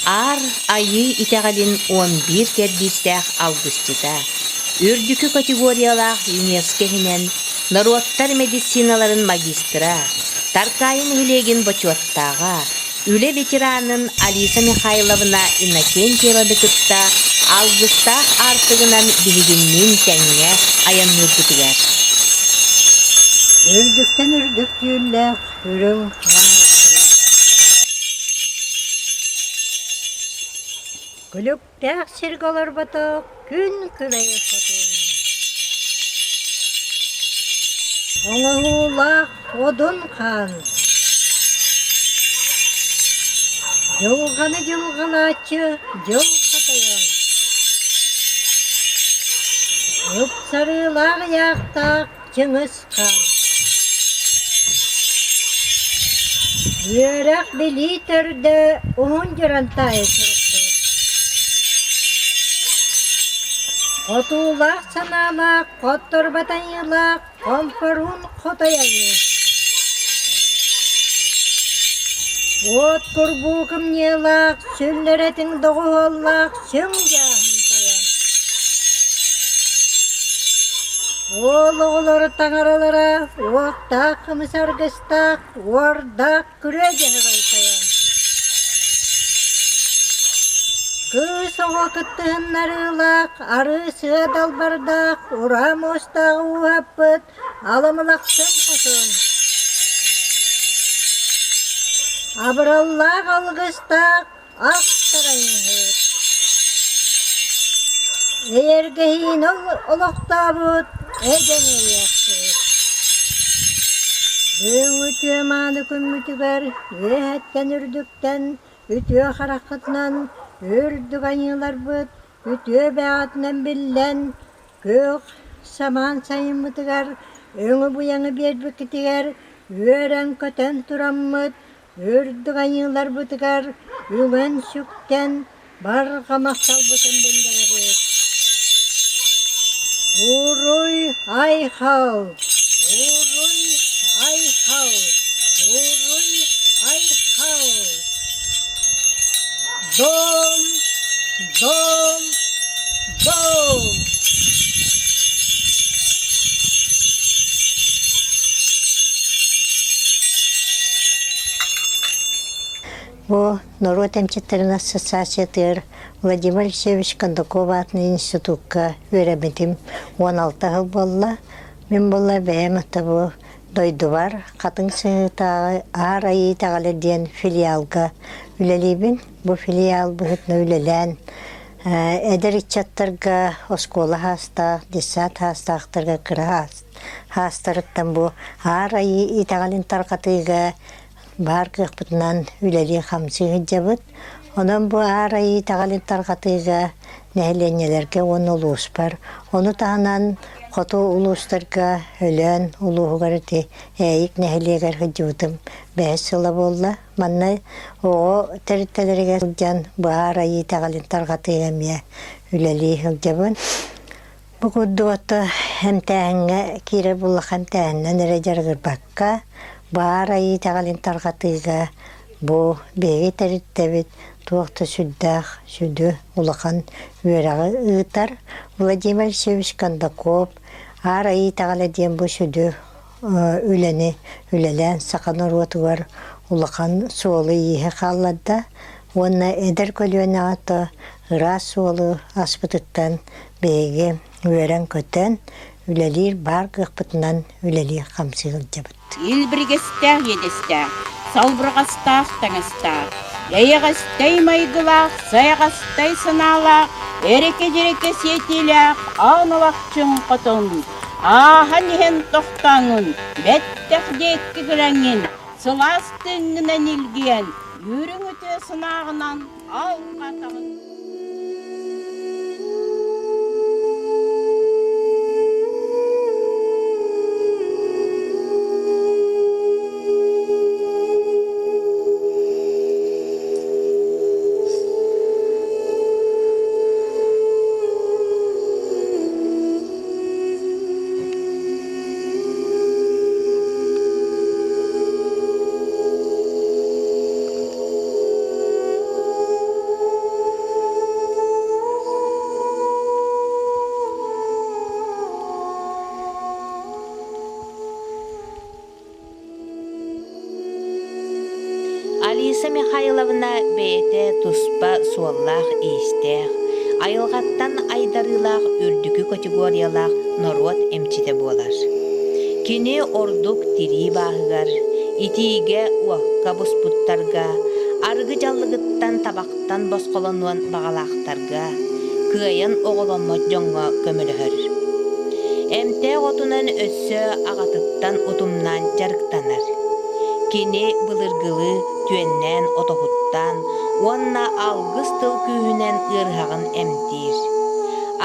Аар Айыы итэҕэлин 11 кэрдиистээх алгысчыта, үрдүкү категориялаах ЮНЕСКО иһинэн норуоттар медициналарын магистра, Таркаайы нэһилиэгин бочуоттааҕа, үлэ ветеранын Алиса Михайловна Иннокентьеваны кытта алгыстаах аартыгынан биһигинниин тэҥҥэ айанныырбытыгар. Үрдүктэн үрдүк түүллээх үрүҥ Күлүктээх сиргэ олорботох күн күбэй хотун. Оҥоһуулаах одун хаан. Дьылҕаны дьылҕалааччы дьыл хотойон. Ыпсарыылаах ыйаахтаах Чыҥыс Хаан. Үөрэх-билии төрдө Уһун Дьурантаайы суруксут. Хотуулаах санаалаах, хотторбот айыылаах Хомпоруун хотой айыы. Уот курбуу кымньыылаах, сүллэрэтиҥ доҕуһуоллаах сүҥ дьааһын тойон. Уол оҕолор таҥаралара уохтаах кымыс аргыстаах, уордаах күрүө дьөһөгөй тойон. Кыыс оҕо кыттыһыннарыылаах, арыы-сыа далбардаах, ураа муостаах ууһаппыт аламылахсын хотун. Абыраллаах алгыстаах ах тарайыһыт. Эйэргэһиини олохтообут эдьэн эйиэхсит. Бүгүҥҥү үтүө мааны күммүтүгэр үөһэттэн үрдүктэн үтүө хараххытынан үрдүк айыыларбыт үтүө бэҕэтинэн биллэн күөх самаан сайыммытыгар өҥү-быйаҥы биэрбиккитигэр үөрэн-көтөн тураммыт үрдүк айыыларбытыгар үҥэн-сүктэн барҕа махталбытын биллэрэбит. Уруй айхал! Уруй айхал! Уруй айхал! Дом! Дом! Дом! Бу норуот эмчиттэрин ассоциациятыгар Владимир Алексеевич Кондаков аатынан институкка үөрэммитим 16 сыл буолла. Мин буолла бэйэм бу дойдубар Хатыҥ Сыһыытааҕы Аар Айыы итэҕэлэ диэн филиалга үлэлиибин. Бу филиал быһыытынан үлэлээн эдэр ыччаттарга оскуола саастаах, детсад саастаахтарга кыра саастарыттан бу Аар Айыы итэҕэлин тарҕатыыга баар кыахпытынан үлэлии-хамсыы сылдьабыт. Онон бу Аар Айыы итэҕэлин тарҕатыыга нэһилиэнньэлэргэ уонна улууспар, ону таһынан хоту улуустарга Өлөөн улууһугар ити Ээйик нэһилиэгэр сылдьыбытым бэһис сыла буолла. Манна оҕо тэрилтэлэригэр сылдьан бу Аар Айыы итэҕэлин тарҕатыыга эмиэ үлэлии сылдьабын. Бу курдук ото эмтээһиҥҥэ киирэр буоллахха эмтээһинэн эрэ дьарыгырбакка, баар айыы итэҕэлин тарҕатыыга бу биһиги тэрилтэбит туох да сүрдээх сүдү улахан үөрэҕи ыытар. Владимир Алексеевич Кондаков Аар Айыы итэҕэлэ диэн бу сүдү үлэни үлэлээн саха норуотугар улахан суолу-ииһи хаалларда уонна эдэр көлүөнэҕэ то ыраас суолу аспытыттан биһиги үөрэн-көтөн үлэлиир баар кыахпытынан үлэлии-хамсыы сылдьабыт. Илбиригэстээх иэдэстээх, салбырҕастаах таҥастаах, эйэҕэстэй майгылаах, сайаҕастай санаалаах, эрэкэ-дьэрэкэ сиэтиилээх аан алахчын хотун, ааһан иһэн тохтооҥҥун, бэттэх диэки көрөҥҥүн, сылаас тыыҥҥынан илгийэн, үрүҥ үтүө санааҕынан алҕатаҕын. Алиса Михайловна бэйэтэ туспа суоллаах-иистээх, айылҕаттан айдарыылаах үрдүкү категориялаах норуот эмчитэ буолар. Кини ордук тирии бааһыгар, итиигэ-уокка буспуттарга, арыгы дьаллыгыттан табахтан босхолонуон баҕалаахтарга, кыайан оҕоломмот дьоҥҥо көмөлөһөр. Эмтээх отунан өссө аҕатыттан утумнаан дьарыктанар. Кини былыргылыы түөннээн отоһуттаан уонна алгыс тыл күүһүнэн ыарыһаҕын эмтиир.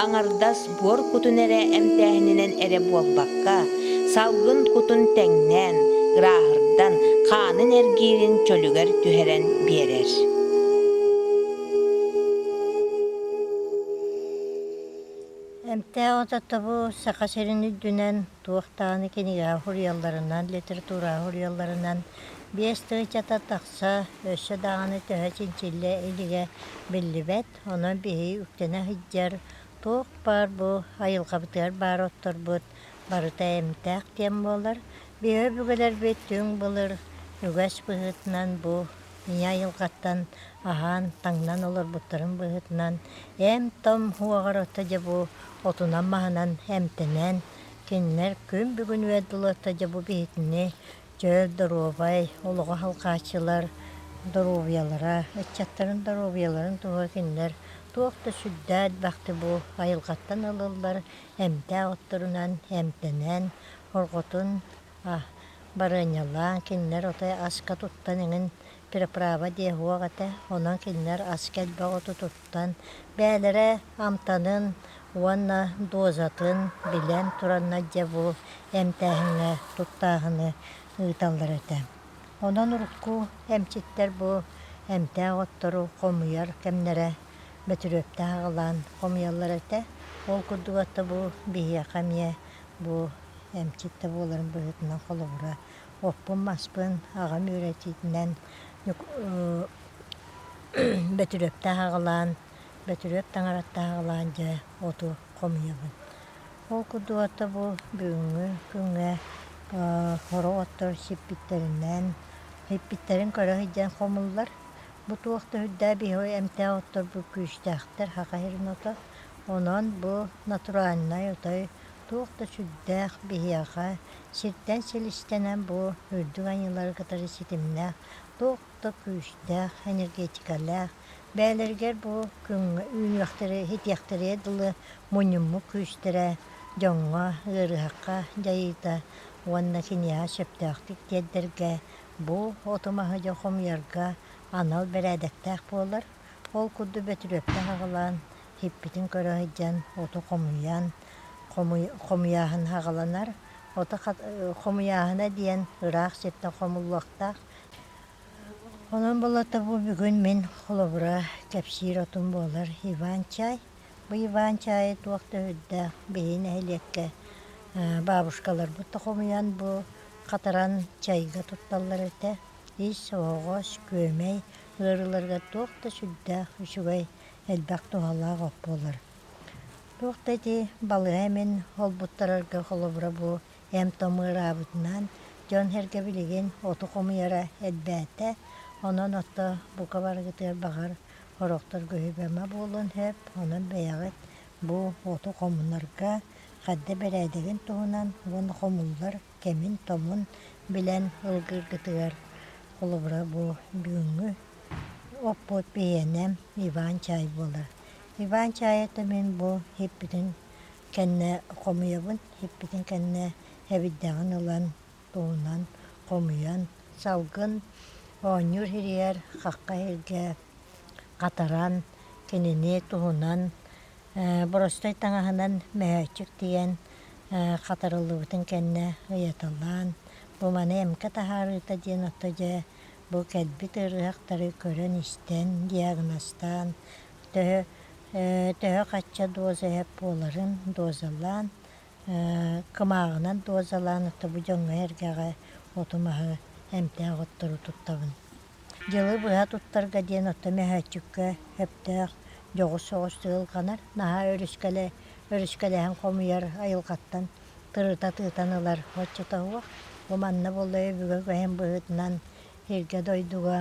Аҥардас буор кутун эрэ эмтээһининэн эрэ буолбакка, салгын кутун тэҥнээн, ырааһырдан, хаанын эргиирин чөлүгэр түһэрэн биэрэр. Эмтээх ото бу Саха сирин үрдүнэн туох даҕаны кинигэҕэ суруйалларынан, литератураҕа суруйалларынан 5 тыһыынчата тахса өссө даҕаны төһө чинчиллэ илигэ биллибэт. Онон биһиги үктэнэ сылдьар туох баар бу айылҕабытыгар баар отторбут барыта эмтээх диэн буолар. Биһиги өбүгэлэрбит түҥ былыр үгэс быһыытынан бу ийэ айылҕаттан аһаан, таҥнан олорбуттарын быһыытынан эм-том уоҕар ото дьэ бу отунан-маһынан эмтэнэн, кинилэр күн бүгүн үөт дылы дьэ бу биһитини чөл доруобай олоҕу халҕааччылар доруобуйалара, ыччаттарын доруобуйаларын туһугар кинилэр туох да сүрдээх элбэхтик бу айылҕаттан ылыллар эмтээх отторунан эмтэнэн, хорҕотун барыанньалаан кинилэр отой аска туттан эҥин переправа диэ суох этэ, онон кинилэр аска элбэх оту туттан бэйэлэрэ амтанын уонна дозатын билэн тураннар дьэ бу эмтээһиҥҥэ туттааһыны ыыталлар этэ. Онон урукку эмчиттэр бу эмтээх оттору хомуйар кэмнэрэ Бөтүрүөптээх аҕалаан хомуйаллар этэ. Ол курдук ото бу биһиэхэ эмиэ бу эмчит да буоларын быһыытынан холобура оппун-маспын аҕам үөрэтиитинэн Бөтүрүөптээх аҕалаан, Бөтүрүөп таҥараттаах аҕалаан дьэ оту хомуйабын. Ол курдук ото бу бүгүҥҥү күҥҥэ сорох оттор сиппиттэринэн, сиппиттэрин көрө сылдьан хомуллар. Бу туох да үрдээх биһиги эмтээх отторбут күүстээхтэр саха сирин ото. Онон бу натуральнай отой туох да сүрдээх биһиэхэ сиртэн силистэнэн бу үрдүк айыылары кытары ситимнээх туох да күүстээх энергетикалээх бэйэлэригэр бу күҥҥэ үүнүөхтэрэ итиэхтэригэр дылы мунньуммут күүстэрэ дьоҥҥо ыарыһахха дьайыыта уонна киниэхэ сөптөөхтүк тиэрдэргэ бу оту-маһы дьэ хомуйарга анал бэрээдэктээх буолар. Ол курдук Бөтүрүөпкэ аҕалаан иһиппитин көрө сылдьан оту хомуйан хомуйааһын аҕаланар. Ото хомуйааһына диэн ыраах сиртэн хомуллуохтаах. Онон буоллата бу бүгүн мин холобура кэпсиир отум буолар Иван-чай. Бу Иван-чайы туох да үрдээх биһи нэһилиэккэ бабушкаларбыт да хомуйан бу хатаран чайга тутталлар этэ. Ис, оһоҕос, күөмэй ыарыыларга туох да сүрдээх үчүгэй, элбэх туһалаах от буолар. Туох да ити балыыһа эмин холбуттарарга холобура бу эм-том ыараабытынан дьон-сэргэ билигин оту хомуйара элбээтэ. Онон отто бука барыгытыгар баҕар сорохторго үһү-бама буолуон сөп. Онон бэйэҕит бу оту хомунарга хадда бэрээдэгин туһунан уонна хомуллар кэмин-томун билэн ылгыыргытыгар холобура бу бүгүҥҥү оппут биһиэнэ Иван-чай буолар. Иван-чайы мин бу иһиппитин кэннэ хомуйабын, иһиппитин кэннэ эбирдэҕин ылан туһунан хомуйан салгын оонньуур иһигэр хахха иһиргэ хатаран кинини туһунан боростой таҥаһынан мөһөөччүк тигэн хатарыллыбытын кэннэ ыйаталаан бу маны эмкэ таһаарыыта диэн ото дьэ бу кэлбит ыарыһахтары көрөн-истэн диагнозтаан төһө төһө-хачча доза эһэп буоларын дозалаан кымааҕынан дозалаан ото бу дьоҥҥо-сэргэҕэ оту-маһы эмтээх оттору туттабын. Дьылы быһа туттарга диэн ото мөһөөччүккэ сөптөөх дьоҕус соҕус тыылҕанар, наһаа өрүскэлэ өрүскэлэһэн хомуйар айылҕаттан тырыта тыытан ылар оччото суох. Бу манна буолла өбүгэ көһөн быһыытынан сиргэ-дойдуга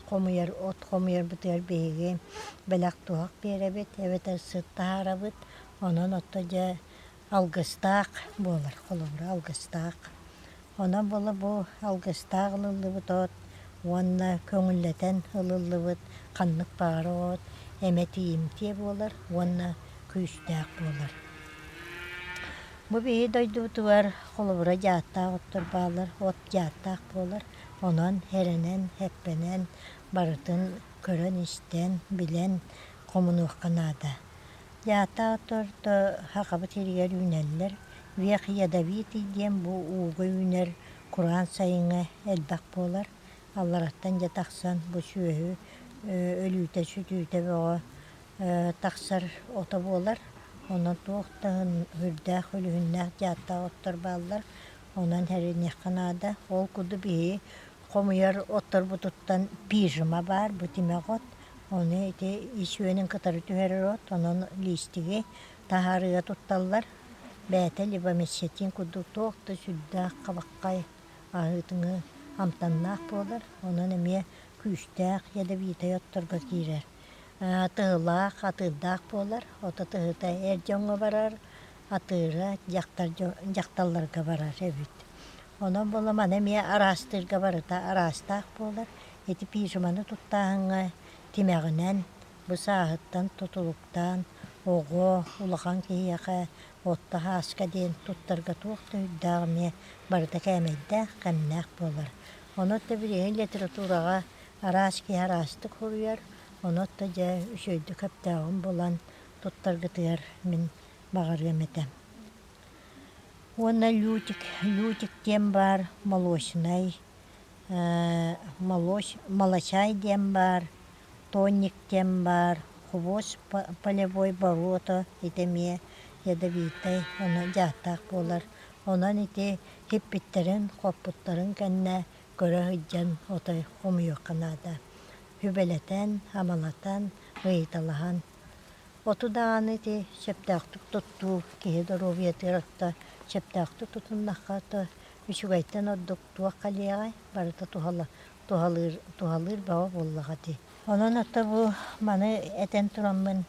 Хомуйар от хомуйарбытыгар биһиги бэлэх-туһах биэрэбит эбэтэр сыт таһаарабыт. Онон отто дьэ алгыстаах буолар, холобура алгыстаах. Онон буола бу алгыстаах ылыллыбыт от уонна көҥүллэтэн ылыллыбыт ханнык баҕар от эмэ тиийимтиэ буолар уонна күүстээх буолар. Бу биһи дойдубутугар холобура дьааттаах оттор бааллар, от дьааттаах буолар. Онон эрэнэн, эппэнэн барытын көрөн-истэн, билэн хомунуохха наада. Дьааттаах оттор Сахабыт сиригэр үүнэллэр. Вех ядовитый диэн бу ууга үүнэр кураан сайыҥҥа элбэх буолар. Аллараттан дьэ тахсан бу сүөһү өлүүтэ-сүтүүтэ бөҕө тахсар ото буолар. Онон туох да үрдээх үлүһүннээх дьааттаах оттор бааллар. Онон эриниэххэ наада. Ол курдук биһиги хомуйар отторбутуттан пижма баар, бу тимэх от. Ону ити ис үөнүн кытары түһэрэр от, онон лиистиги таһаарыыга тутталлар. Бэйэтэ либомесетин курдук туох да сүрдээх хабаххай аһыытыҥы амтаннаах буолар. Онон эмиэ күүстээх ядовитай отторго киирэр. Тыһылаах, атыырдаах буолар. Ото тыһыта эр дьоҥҥо барар, атыыра дьахтар дьахталларга барар эбит. Онон буола маны эмиэ араастыырга барыта араастаах буолар. Ити пижаманы туттааһыҥҥа тимэҕинэн, бу сааһыттан тутулуктаан оҕо, улахан киһиэхэ отто һааска диэн туттарга туох да үрдээх эмиэ барыта кээмэйдээх, кэмнээх буолар. Онон да билигин литератураҕа араас киһи араастык суруйар, онон да дьэ үчүгэйдик сөптөөҕүн булан туттаргытыгар мин баҕарыам этэ. Уонна лютик, лютик диэн баар молочнай, молочай диэн баар, тоник диэн баар, хвост полевой болото ити эмиэ ядовитай, ону дьааттаах буолар. Онон ити сиппиттэрин, хоппуттарын кэннэ көрө сылдьан отой хомуйуохха наада. Сүбэлэтэн, амалатан, ыйыталаһан. Оту даҕаны ити сөптөөхтүк туттуу киһи доруобуйатыгар отто сөптөөхтүк тутуннахха то үчүгэйтэн ордук туох кэлиэҕэй, барыта туһала туһалыыр туһалыыр бөҕө буоллаҕа ити. Онон ото бу маны этэн тураммын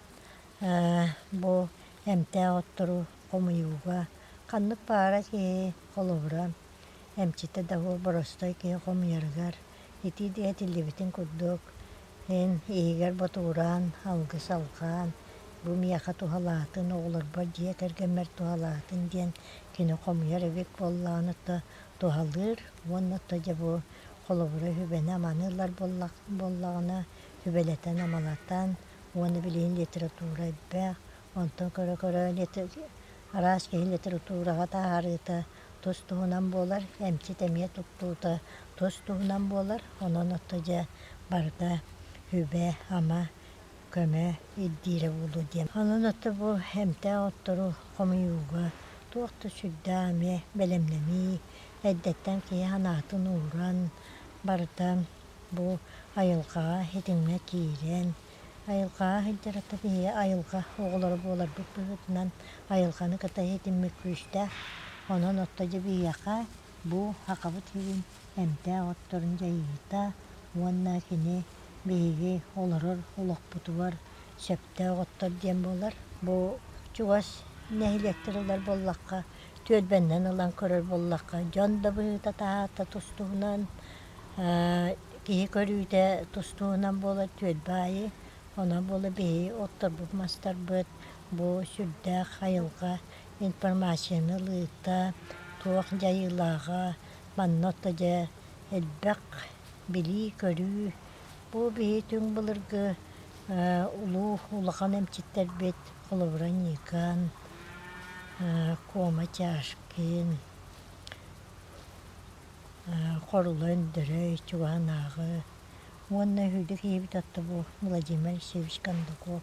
бу эмтээх оттору хомуйууга ханнык баара киһи холобура эмчитэ да боростой киһи хомуйарыгар ити этиллибитин курдук эн иһигэр ботугураан алгыс алҕаан бу миэхэ туһалаатын оҕолорбор дьиэ кэргэммэр туһалаатын диэн кини хомуйар эбит буоллаҕына то туһалыыр уонна то дьэ бу холобура үбэни-аманы ылар буоллаҕына сүбэлэтэн-амалатан уонна билигин литература элбэх онтон көрө-көрө араас киһи литератураҕа таһаарыыта тус-туһунан буолар, эмчит эмиэ туттуута тус-туһунан буолар, онон отто дьэ барыта сүбэ-ама, көмө ирдиирэ буолуо диэн. Онон отто бу эмтээх оттору хомуйууга туох да сүрдээх эмиэ бэлэмнэнии, эрдэттэн киһи санаатын ууран, барыта бу айылҕаҕа ситимҥэ киирэн, Айылҕаҕа сылдьар ата биһиги айылҕа оҕолоро буоларбыт быһыытынан айылҕаны кытта ситиммит күүстээх. Онон отто дьэ биһиэхэ бу Сахабыт сирин эмтээх отторун дьайыыта уонна кини биһиги олорор олохпутугар сөптөөх оттор диэн буолар. Бу чугас нэһилиэктэр ылар буоллахха, түөлбэннэн ылан көрөр буоллахха, дьон да быһыыта-таһаата тус-туһунан Киһи көрүүтэ тус-туһунан буолар түөлбэ аайы. Онон буола биһиги отторбут мастарбыт бу сүрдээх айылҕа информацияны ылыыта, туох дьайыылааҕа манна ото дьэ элбэх билии-көрүү. Бу биһи түҥ былыргы улуу улахан эмчиттэрбит холобура Никон, Кома Чашкин, Хорула Өндөрөй, чугаһынааҕы уонна үһүйдэ киһибит атта бу Владимир Алексеевич Кондаков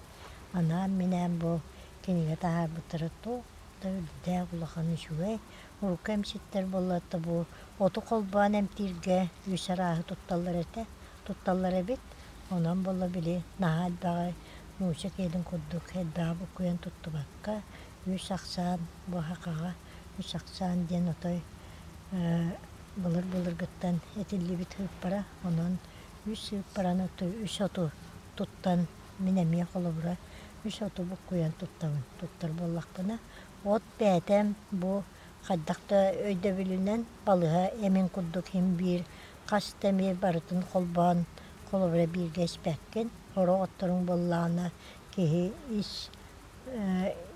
анаан-минээн бу кинигэ таһаарбыттара туох да үрдээх улахан үчүгэй. Урукку эмчиттэр буоллар бу оту холбоон эмтииргэ үс арааһы тутталлар этэ, тутталлар эбит. Онон буолла били наһаа элбэҕи нуучча киэлин курдук элбэҕи буккуйан туттубакка үс ахсаан бу сахаҕа үс ахсаан диэн отой былыр-былыргыттан этиллибит ыыппара. Онон Үс сыыппараны үс оту туттан мин эмиэ холобура үс оту буккуйан туттабын. Туттар буоллахпына от бэйэтэм бу хайдах да өйдөбүлүнэн балыһа эмин курдук иһин биир хас да эмиэ барытын холбоон холобура бииргэ испэккин. Сорох отторуҥ буоллаҕына киһи ис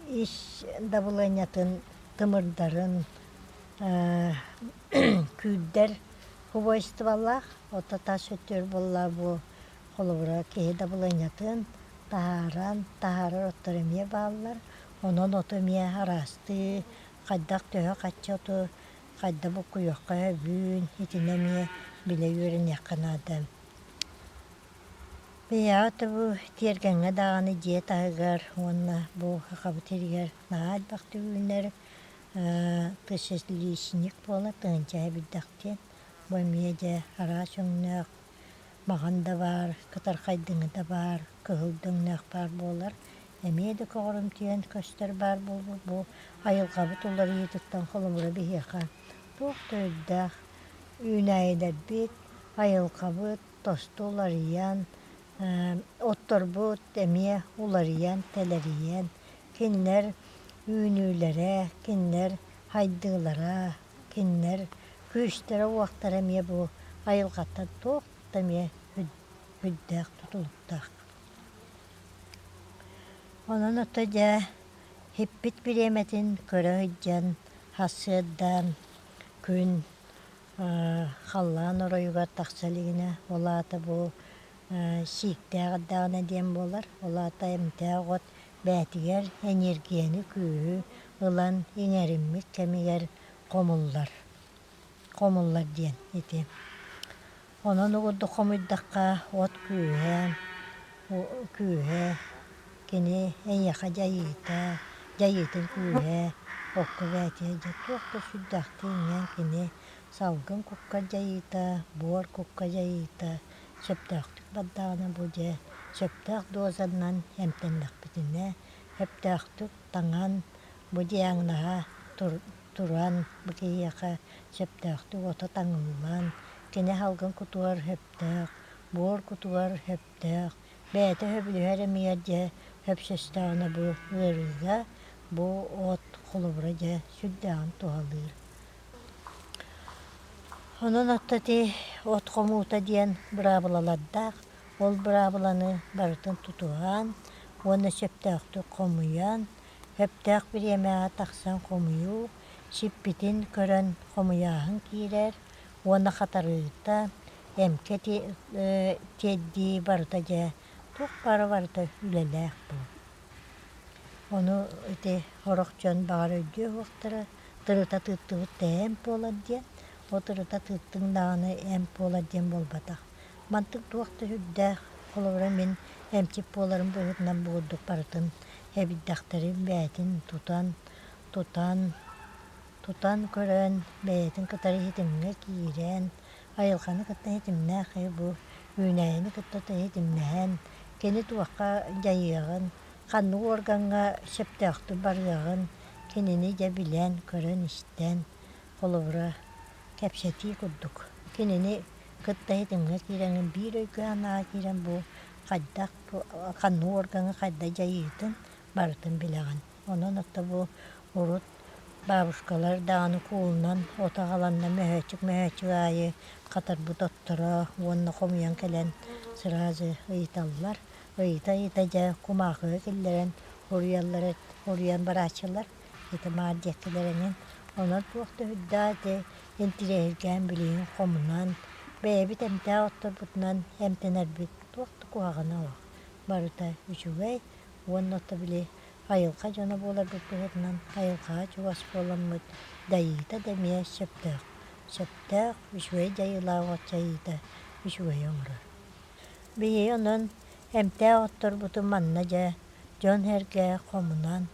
ис дабылыанньатын тымырдарын күүрдэр свойстволаах, ото тас өттүгэр буолла бу холобура киһи дабылыанньатын таһааран, таһаарар оттор эмиэ бааллар. Онон оту эмиэ араастыы, хайдах төһө хачча оту хайда буккуйуохха сөбүн, итини эмиэ билэ үөрэниэххэ наада. Биһиэхэ бу тиэргэҥҥэ даҕаны дьиэ таһыгар уонна бу Сахабыт сиригэр наһаа элбэхтик үүнэр тысячелистник буола тыһыынча эбирдэхтиэн. Бу эмиэ дьэ араас өҥнөөх маҕан да баар, кытархайдыҥы да баар, кыһыл да өҥнөөх баар буолар. Эмиэ да көҕөрүмтүйэн көстөр баар буолбут бу айылҕабыт уларыйыытыттан холобура биһиэхэ туох да үрдээх үүнээйилэрбит, айылҕабыт тосту уларыйан, отторбут эмиэ уларыйан, тэлэрийэн, кинилэр үүнүүлэрэ, кинилэр хайдыылара, кинилэр күүстэрэ-уохтара эмиэ бу айылҕаттан туох да эмиэ үрдээх тутулуктаах. Онон ото дьэ хиппит бириэмэтин көрө сылдьан, сарсыарда күн халлаан оройугар тахса илигинэ, ол аата бу сииктээх эрдэҕинэ диэн буолар, ол аата эмтээх от бэйэтигэр эниэргийэни, күүһү ылан иҥэриммит кэмигэр хомуллар, хомуллар диэн ити. Онон угурдук хомуйдахха от күүһэ, күүһэ кини эйиэхэ дьайыыта, дьайыытын күүһэ окко бэйэтигэр дьэ туох да сүрдээхтик иҥэн кини салгын кукка дьайыыта, буор кукка дьайыыта сөптөөхтүк бардаҕына бу дьэ сөптөөх дозанан эмтэннэхпитинэ, сөптөөхтүк таҥан бу диагноһа туран бу киһиэхэ сөптөөхтүк ото таҥыллан, кини салгын кутугар сөптөөх, буор кутугар сөптөөх, бэйэтэ сөбүлэһэр эмиэ дьэ сөпсөстөҕүнэ бу ыарыыга бу от холобура дьэ сүрдээҕин туһалыыр. Онон отто ити от хомуута диэн быраабылалардаах, ол быраабыланы барытын тутуһан уонна сөптөөхтүк хомуйан, сөптөөх бириэмэҕэ тахсан хомуйуу, сиппитин көрөн хомуйааһын киирэр уонна хатарыыта, эмкэ тиэрдии барыта дьэ туох баара барыта үлэлээх буол. Ону ити сорох дьон баҕар өйдүө суохтара, тырыта тыыттыбыт да эмп буолар диэн, ол тырыта тыыттыҥ даҕаны эмп буолар диэн буолбатах. Мантык туох да сүрдээх, холобура мин эмчит буоларым быһыытынан бу курдук барытын эбирдэхтэрин бэйэтин тутан, тутан, тутан көрөн, бэйэтин кытары ситимҥэ киирэн, айылҕаны кытта ситимнээх киһи бу үүнээйини кытта ситимнэһэн, кини туохха дьайыаҕын, ханнык уоргаҥҥа сөптөөхтүк барыаҕын кинини дьэ билэн, көрөн-истэн, холобура, кэпсэтии курдук. Кинини кытта ситимҥэ киирэҥҥин биир өйгө-санааҕа киирэн бу хайдах ханнык уоргаҥҥа хайдах дьайыытын барытын билэҕин. Онон оттон бу урут бабушкалар даҕаны куулунан от аҕаланна мөһөөччүк-мөһөөччүк аайы хатарбыт отторо уонна хомуйан кэлэн сразу ыйыталлар. Ыйыта-ыйыта дьэ кумаахыга киллэрэн уруйаллара уруйан барааччылар. Ити маар диэккилэр эҥин. Онон туох да үрдээх ити интириэһиргээн билигин хомунан, бэйэбит эмтээх отторбутунан эмтэнэрбит туох да куһаҕана суох. Барыта үчүгэй уонна ото били айылҕа дьоно буоларбыт быһыытынан айылҕаҕа чугас буоламмыт дайыыта да эмиэ сөптөөх. Сөптөөх, үчүгэй дьайыылаах от дьайыыта үчүгэйи оҥорор. Биһиги онон эмтээх отторбутун манна дьэ дьон-сэргэ хомунан,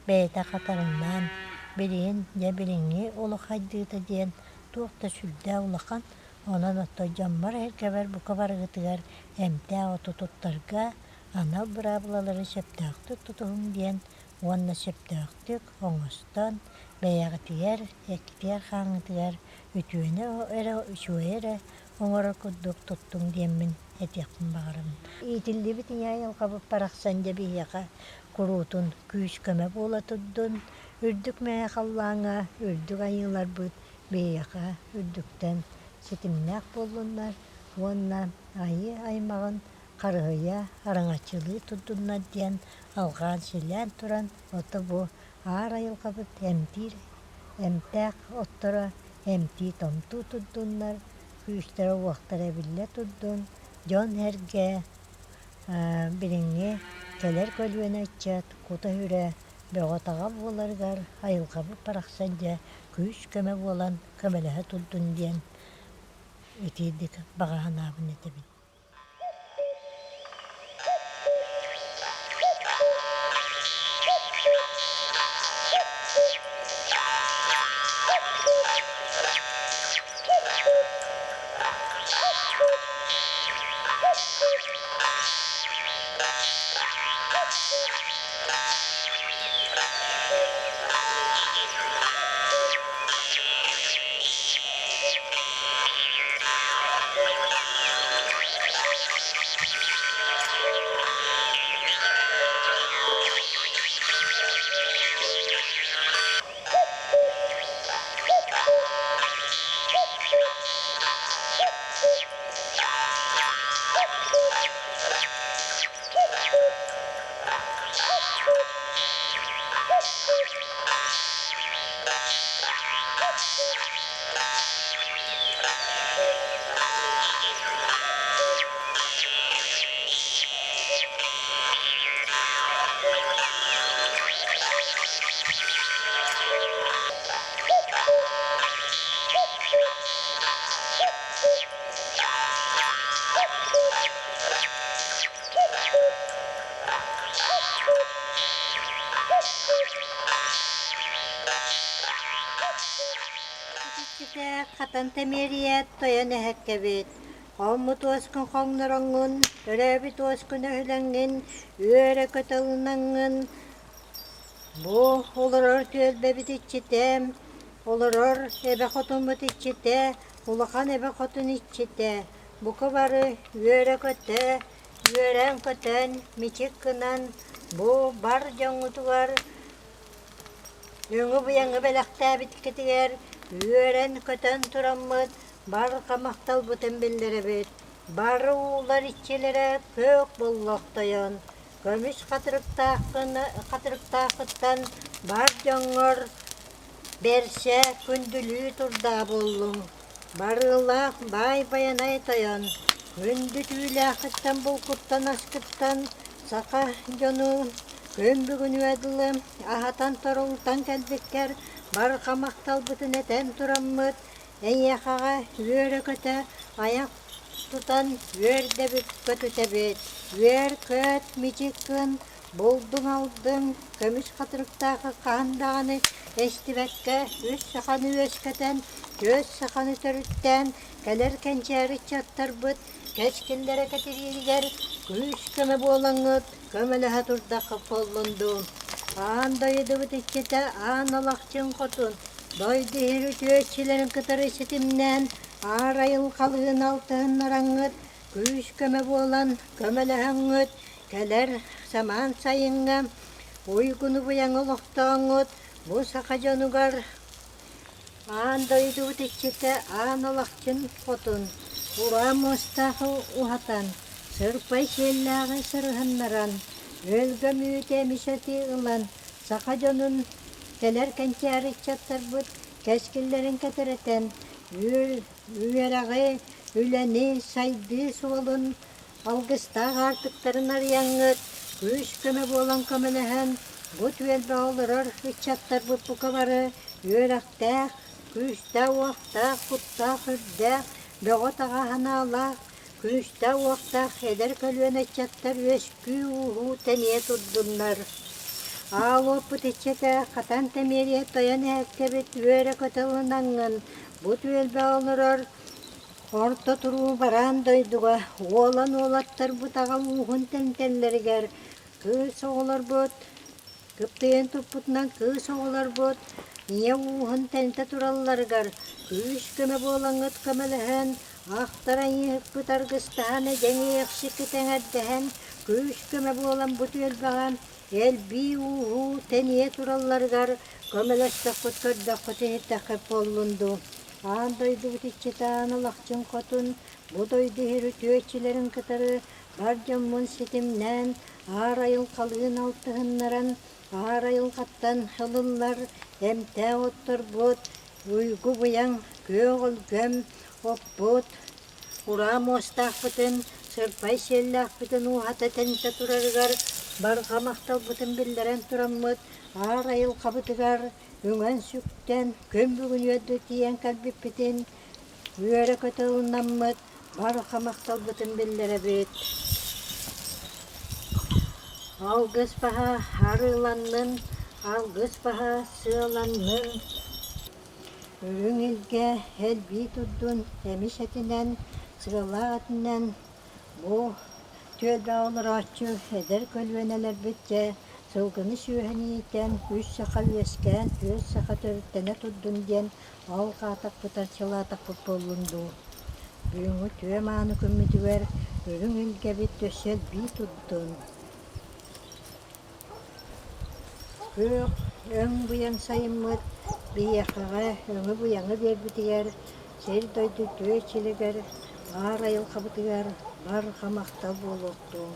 бэйэтэ хатарыҥнаан, билигин дьэ билиҥҥи олох хайдыыта диэн туох да сүрдээх улахан, онон оттон дьоммор-сэргэбэр бука барыгытыгар эмтээх оту туттарга анал быраабылалары сөптөөхтүк тутуһуҥ диэн уонна сөптөөхтүк оҥостон бэйэҕитигэр, эккитигэр-хааҥҥытыгар үтүөнү эрэ, үчүгэйи эрэ оҥорор курдук туттуҥ диэммин. этиэхпин баҕарабын. Иитиллибит ийэ айылҕабыт барахсан дьэ биһиэхэ куруутун күүс-көмө буола турдун, үрдүк мэйэ халлааҥҥа үрдүк айыыларбыт биһиэхэ үрдүктэн ситимнээх буоллуннар уонна айыы аймаҕын харыһыйа, араҥаччылыы турдуннар диэн алҕаан-силээн туран, ото бу аар айылҕабыт эмтиир эмтээх отторо эмтии-томтуу турдуннар, күүстэрэ-уохтара эбиллэ турдун, дьон-сэргэ билиҥҥи кэлэр көлүөнэ ыччат кута-сүрэ бөҕө-таҕа буоларыгар айылҕабыт барахсан дьэ күүс-көмө буолан көмөлөһө турдун диэн итиирдик баҕа санаабын этэбин. Итиччитэ хатан тэмиэрийэ тойон эһэккэбит, Хоммут уоскун хоҥнороҥҥун, өрөөбүт уоскун өһүлэҥҥин, үөрэ-көтө ылынаҥҥын, Бу олорор түөлбэбит иччитэ, олорор эбэ хотуммут иччитэ, улахан эбэ хотун иччитэ, бука бары үөрэ-көтө, үөрэн-көтөн, мичик гынан бу бар дьоҥҥутугар өҥү-быйаҥы бэлэхтээбиккитигэр үөрэн-көтөн тураммыт барҕа махталбытын биллэрэбит. Бары уулар иччилэрэ күөх боллохтойон, Көмүс хатырыктааххыттан бар дьоҥҥор бэрсэ күндүлүү турдаа буоллуҥ. Барыылаах баай Байанай тойон, күндү түүлээххиттэн булкуттан аскыттан саха дьону күн бүгүнүгэ дылы аһатан торулутан кэлбиккэр барҕа махталбытын этэн тураммыт, эйиэхэҕэ үөрэ-көтө айах тутан үөрдэбит көтүтэбит, үөр-көт мичик гын, булдуҥ-алдыҥ, көмүс хатырыктаахы хаһан даҕаны эстибэккэ үс саханы үөскэтэн, түөрт саханы төрүттээн кэлэр кэнчээри ыччаттарбыт кэскиллэрэ кэтирииригэр күүс-көмө буолаҥҥыт көмөлөһө турдаххыт буоллун дуу. Аан дойдубут иччитэ Аан Алахчын Хотун дойду иһэр үтүөччүлэрин кытары ситимнээн Аар айылҕалыын алтыһыннараҥҥыт, күүс-көмө буолан көмөлөһөҥҥүт, кэлэр самаан сайыҥҥа уйгуну-быйаҥы олохтооҥҥут бу саха дьонугар аан дойдубут иччитэ Аан Алахчын Хотун ураа муостаах уһатан, сырпай сиэллээҕи сырыһыннаран, өлгөм үүтэ эмис эти ылан, саха дьонун кэлэр кэнчээри ыччаттарбыт кэскиллэрин кэтэрэтэн, үөрэҕи, үлэни, сайдыы суолун алгыстаах аартыктарын арыйаҥҥыт, күүс-көмө буолан көмөлөһөн, бу түөлбэҕэ олорор ыччаттарбыт бука бары үөрэхтээх, күүстээх-уохтаах, куттаах-үрдээх, бөҕө-таҕа санаалаах, күүстээх-уохтаах эдэр көлүөнэ ыччаттар үөскүү-ууһуу тэнийэ турдуннар. Аал уоппут иччитэ хатан тэмиэрийэ тойон эһэккэбит үөрэ-көтө ылынаҥҥын, бу түөлбэҕэ олорор орто туруу бараан дойдуга уолан уолаттарбыт аҕа ууһун тэмтэллэригэр кыыс оҕолорбут кыптыйан туппутунан кыыс оҕолорбут ийэ ууһун тэнитэ туралларыгар күүс-көмө буолаҥҥыт көмөлөһөн. Ахтар айыыһыппыт аргыстаһан эдьэҥиэхсиккит эҥэрдэһэн, күүс-көмө буолан бу түөлбэҕэ элбии ууһуу тэнийэ туралларыгар көмөлөстөххүт, көрдөххүт-иһиттэххит буоллун дуу. Аан дойдубут иччитэ Аан Алахчын Хотун бу дойду иһир үтүө иччилэрин кытары бар дьоммун ситимнээн, аар айылҕалыын алтыһыннаран, аар айылҕаттан ылыллар эмтээх отторбут, уйгу-быйаҥ, күөх өлгөм оппут, ураа муостаахпытын, сырпай сиэллээхпитин ууһата тэнитэ турарыгар барҕа махталбытын биллэрэн тураммыт, аар айылҕабытыгар үҥэн-сүктэн, күн бүгүн үөрдэ тиийэн кэлбиппитин үөрэ-көтө ылынаммыт, барҕа махталбытын биллэрэбит. Алгыс баһа арыыланнын, алгыс баһа сыаланнын, үрүҥ илгэ элбии турдун эмис этинэн, сыалаах этинэн бу түөлбэҕэ олорооччу эдэр көлүөнэлэрбит дьэ сылгыны сүөһүнү иитэн үс саха үөскээн, үс саха төрүттэнэ турдун диэн ол хаатахпыт арчылаатахпыт буоллун дуу. Бүгүҥҥү үтүө мааны күммүтүгэр үрүҥ илгэбит өссө элбии турдун. Күөх өҥ быйаҥ сайыммыт биһиэхэҕэ өҥү-быйаҥы биэрбитигэр сир-дойду үтүө иччилигэр, аар айылҕабытыгар барҕа махтал буолуохтун.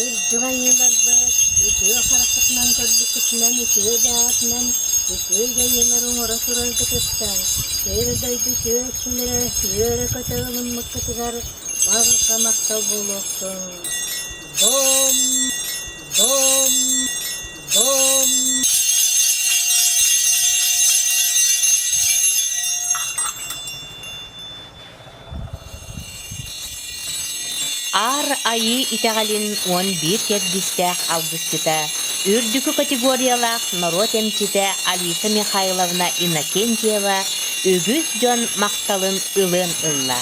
Үрдүк айыыларбыт үтүө хараххытынан көрбүккүтүнэн, үтүө бэйэҕитинэн үтүө дьайыылары оҥоро тураргытыттан, сир-дойду үтүө үксүлэрэ үөрэ-көтө ылыммыккытыгар барҕа махтал буолуохтун. Дом! Дом! Дом! Аар Айыы итэҕэлин 11 кэрдиистээх алгысчыта, үрдүкү категориялаах норуот эмчитэ Алиса Михайловна Иннокентьева үгүс дьон махталын ылыан ылла.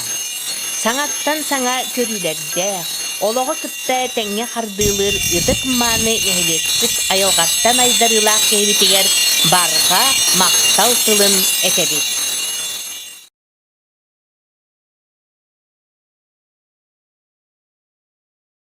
Саҥаттан саҥа көрүүлэрдээх, олоҕу кытта тэҥҥэ хардыылыыр ытык-мааны нэһилиэкпит айылҕаттан айдарыылаах киһибитигэр барҕа махтал тылын этэбит.